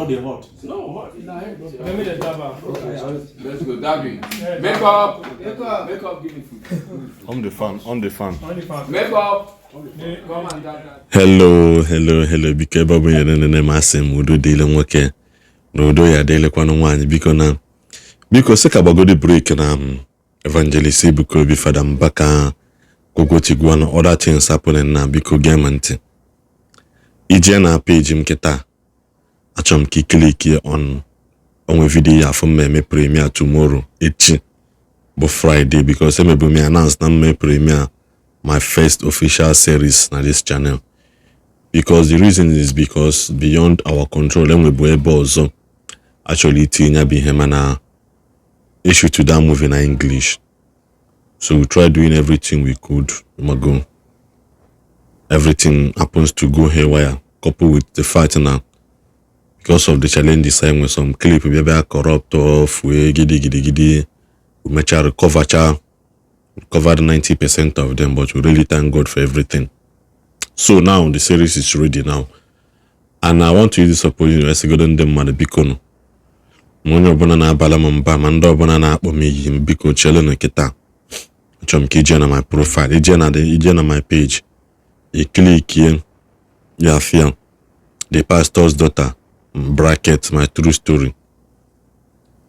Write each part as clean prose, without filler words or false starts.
Not the hot. No, hot in our head. Let me the dab am. Let's go, Dabi. Make up. Make up, give me food. On the fan, on the fan. Only fan. Make up. Come and dab that. Hello, hello, hello. Biko, ebe ọ bụ nyere nene m, asị m udo dịle nwoke na udo ya adịlekwanụ nwaanyị. Biko, na biko sị ka gbagodi break na Evangelist Ebuka Obi, Fada Mbaka, Gwogwotigwa na other things happening na. Biko, gee m ntị. Ije na page m kịta, achọrọ m ka i click on onwe video ya afọ m eme premiere tomorrow, echi bụ Friday, because emebu m announce na mme premiere my first official series na this channel, because the reason is because beyond our control, enwebu ebe ọzọ actually itinye ya bụ ihe, mana issue to that movie na English. So we tried doing everything we could mago everything happens to go haywire, coupled with the fact na because of the challenges anyị nwere, some clip bịa bịa corrupt off wee gidi gidi gidi. We mechaa recover cha, recovered 90% of them, but we really thank God for everything. So now the series is ready now, and I want to use this opportunity esigodo ndị mmadụ, biko nụ, ma onye ọbụla na-abala m mba, ma ndị ọbụla na-akpọ m iyi m, biko chelụnụ. Kịta achọrọ m ka ije na my profile, ije na my page, i clickie ya, fia "The Pastor's Daughter bracket my true story".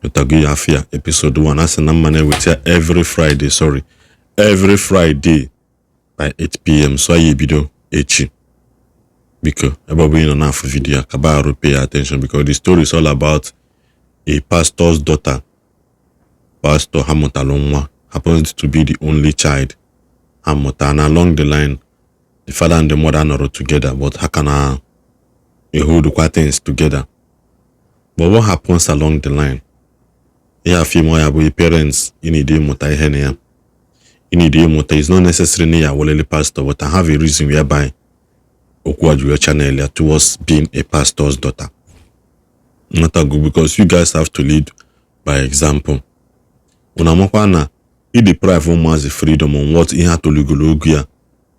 Pụtago ya, afịa episode 1. Asị na mma na-eweta ya every Friday, sorry, every Friday by 8 p.m. So anyị ebido echi. Biko, ebe ọ bụla ị nọ na-afụ video a, kaba arụ pay attention, because the story is all about a pastor's daughter. Pastor ha mụtalụ nwa, happens to be the only child ha mụta, and along the line the father and the mother nọrọ together, but ha ka na hold things together. But what happens along the line, ihe afọ ime ya bụ parents, ị need ịmụta ihe na ya ị need ịmụta. Is not necessary na ya awolele pastor, but I have a reason whereby okwu a ji wee channel ya towards being a pastor's daughter. Not go because you guys have to lead by example. Unu amakwa na i deprive ụmụazị freedom on what ihe atolugolo ogu ya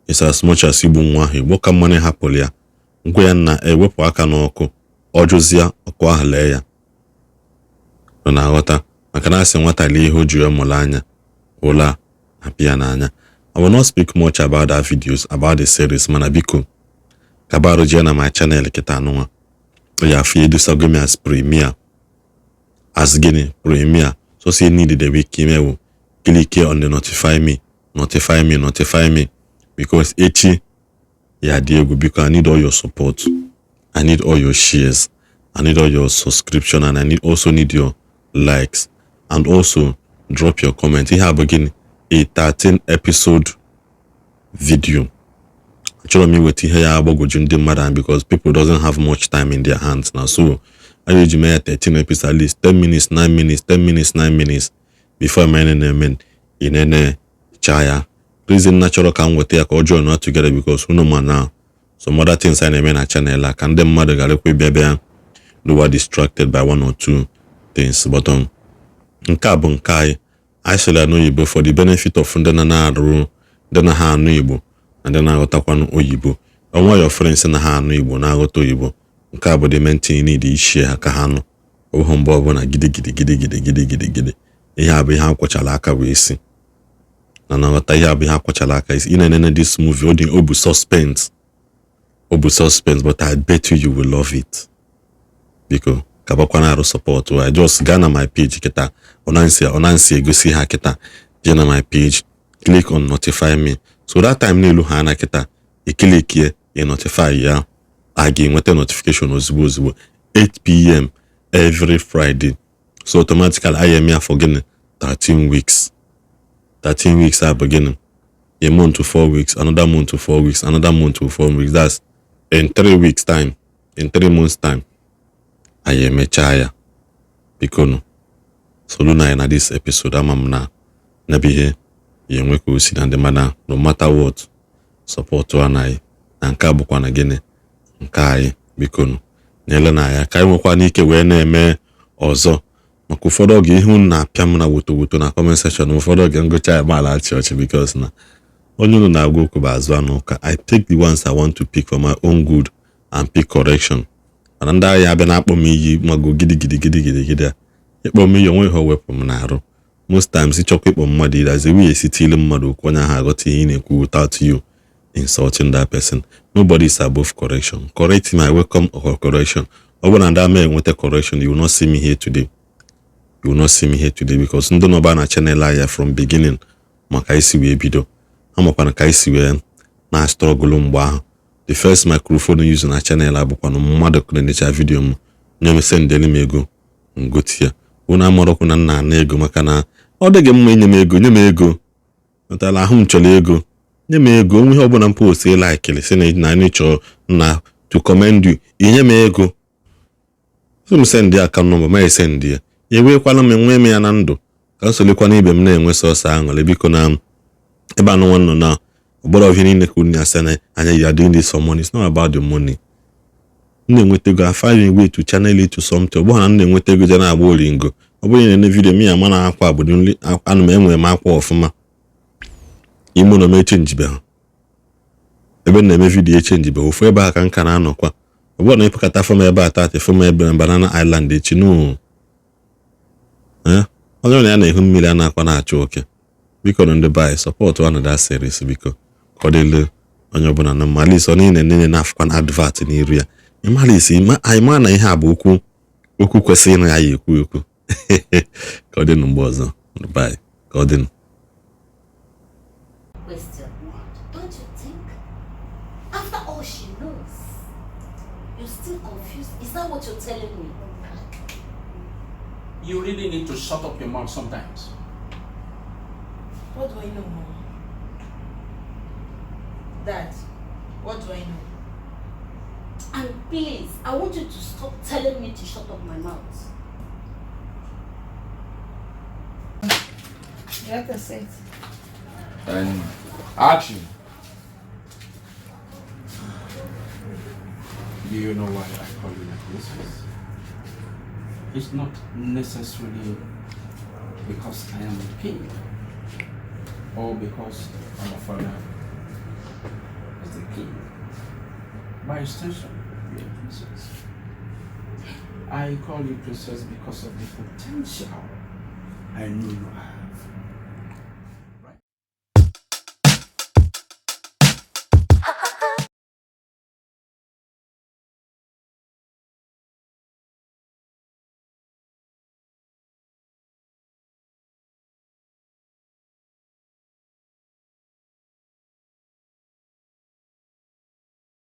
is as much as igbu nwa ahụ. Igbo ka mmanụ hapụrụ ya, ngwa ya na ewepụ aka n'ọkụ, ọ jụzịa ọkụ ahụ lee ya. Ọ na-aghọta maka na asị nwata lee ihe o ji wee mụrụ anya ụla apịa n'anya. I will not speak much about that videos, about the series, mana biko kabarụ jee na my channel kịta anụnwa ya, afọ edosago m as premiere, as gịnị, premiere. So say need the week ime wụ click on the notify me, notify me, notify me, because echi ya dị egwu. Biko, I need all your support, I need all your shares, I need all your subscription, and I need also need your likes, and also drop your comment. Ihe a bụ gịnị? A 13 episode video. Achọrọ m iweta ihe ya agbagwoju ndị mmadụ anya, because people doesn't have much time in their hands now. So anyị eji mee ya 13 episodes, at least 10 minutes, 9 minutes, 10 minutes, 9 minutes before eme na-eme inene cha ya. Reason na chọrọ ka m weta ya ka ọ join all together, because unu ma na some other things anyị na-eme na channel a, ka ndị mmadụ garakwa ịbịa bịa lower distracted by one or two things. But nke a bụ nke anyị anyị sịrị ya n'oyibo for the benefit of ndị na na-arụ, ndị na ha anụ Igbo na ndị na-aghọtakwanụ oyibo. Onwe your friends na ha anụ Igbo, na-aghọta oyibo, nke a bụ the main thing need ishie ha ka ha nụ. Ọ bụghị mgbe ọbụla gidi gidi gidi gidi gidi gidi gidi. Ihe a bụ ihe akwachara aka wee si na na-aghọta. Ihe a bụ ihe akwachara aka isi. Ị na-enene this movie, ọ dị, ọ bụ suspense, ọ bụ suspense, but I bet you you will love it. Biko, kabakwana arụ support. I just gaa na my page kịta, ọ na-nsị egosi ha kịta. Jee na my page, click on notify me, so that time n'elu ha na kịta i clickie, ị notify ya, a ga-enweta notification ozugbo ozugbo, 8 p.m. every Friday. So automatically anyị eme ya for gịnị? 13 weeks. 13 weeks a bụ gịnị? A month to 4 weeks, another month to 4 weeks, another month to 4 weeks. That's in 3 weeks time, in 3 months time anyị emechaa ya. Biko nụ, solu na anyị na this episode. Ama m na nyabụ ihe ya enwe ka o si na ndị mana no matter what, support anyị na nke a bụkwa na gịnị nke anyị. Biko nụ, nyere na ya ka anyị nwekwa n'ike wee na-eme ọzọ, maka ụfọdụ oge ihe unu na-apịa m na woto woto na comment section, ụfọdụ oge ngụcha ya gbala achị ọchị, because na onye unu na-agwa okwu bụ azụ anụ ụka. I pick the ones I want to pick for my own good and pick correction. Mana ndị agha abịa na-akpọ m iyi mago gidi gidi gidi gidi gidi a ịkpọ m iyi onwe ihe o wepụ m n'arụ. Most times ịchọkwa ịkpọ mmadụ iyi as a way esi tili mmadụ okwu onye ahụ aghọta ihe ị na-ekwu without you insulting that person. Nobody is above correction. Correct me, I welcome correction. Ọ bụrụ na ndị ama enweta correction, you will not see me here today. You will not see me here today because ndị nọba na channel anya from beginning maka isi wee bido amakwana ka isi wee na struggle mgbe ahụ. The first microphone use na channel a bụkwanụ mmadụ na-enecha video m nye m sendeli m ego ngoti ya. Unu amarọkwu na nna ana ego maka na ọ dịghị mma inye m ego, nye m ego natala ahụ m chọrọ ego, nye m ego. Onwe ihe ọbụla m post likili si na anyị chọrọ na to commend you, inye m ego, so m send ya account number ma send ya ya ewekwala m enwe m ya na ndụ ka m solikwa n'ibe m na-enwe sọsọ aṅụrị. Biko na ebe anụ nwa nọ na ọgbọrọ ihe niile ka unu na-asị na anya, you are doing this for money. It's not about the money. M na-enweta ego, I find a way to channel it to something. Ọ bụghị na m na-enweta ego je na-agba oringo. Ọ bụrụ na na video m ya ama na akwa bụ nri anụ m enwere m akwa ọfụma ime ụlọ m echenjibeghị ebe m na-eme video echenjibeghị ofu ebe a ka m ka na-anọkwa. Ọ bụrụ na ịpụkata fọm ebe a taata fọm ebe na Banana Island echi no onye na ya na-ehu mmiri a na-akwa na-achụ oke. Biko na ndị be anyị support another series, biko ka ọ dịle onye ọbụla na mma. At least ọ niile nene na-afụkwa na advert n'iru ya ịmara isi anyị ma na ihe a bụ okwu okwu kwesịrị ịnụ ya ya ekwu ekwu. Ka ọ dịnụ mgbe ọzọ. Bye, ka ọ dịnụ. Question. Don't you think? After all she knows, you're still confused. Is that what you're telling me? You really need to shut up your mouth sometimes. What do I know, Mom? Dad, what do I know? And please, I want you to stop telling me to shut up my mouth. Let us say it. And action. Do you know why I call you my princess? It's not necessarily because I am the king or because our father is the king. By extension, you are princess. I call you princess because of the potential I know you have.